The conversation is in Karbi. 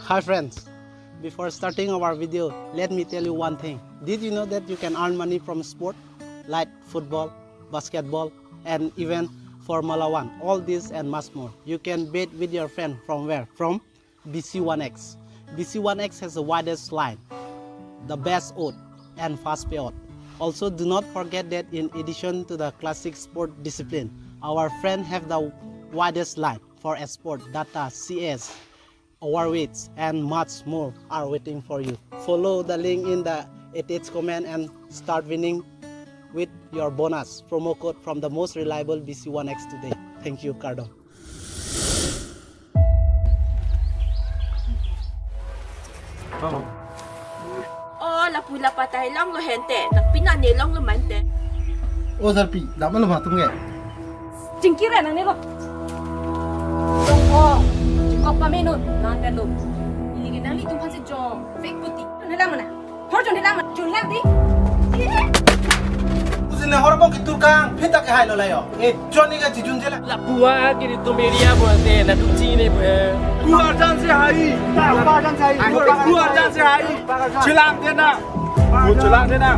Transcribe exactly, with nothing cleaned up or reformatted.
Hi friends, before starting our video, let me tell you one thing. Did you know that you can earn money from sport like football, basketball, and even Formula One? All this and much more. You can bet with your friend from where? From B C One X. B C One X has the widest line, the best odds, and fast payout. Also, do not forget that in addition to the classic sport discipline, our friend have the widest line for expert data, C S, overweights, and much more are waiting for you. Follow the link in the attached comment and start winning with your bonus promo code from the most reliable B C One X today. Thank you, kardom. Oh, lapu lapat ta longlo hente, tapi nane longlo mante. Oh, sarpi, dam lo ma tum ke? Chingkir nang ne lo. Tong ko, chingkok pamenon, nang kan lo. Ini ke nanglitum aphan si jo, fake puti. Nang la mana? Hor jon hela mana? Jon la di. Usin na hor bong kitur kang, phita ke hai lo layo. Eh, Johnny ka jijun jela. Lapu ke nelitum area bo te, nelitum chini bo. Kuarjan se hai. Kuarjan se hai. Kuarjan se hai. Chelang de na. Wo chelang de na.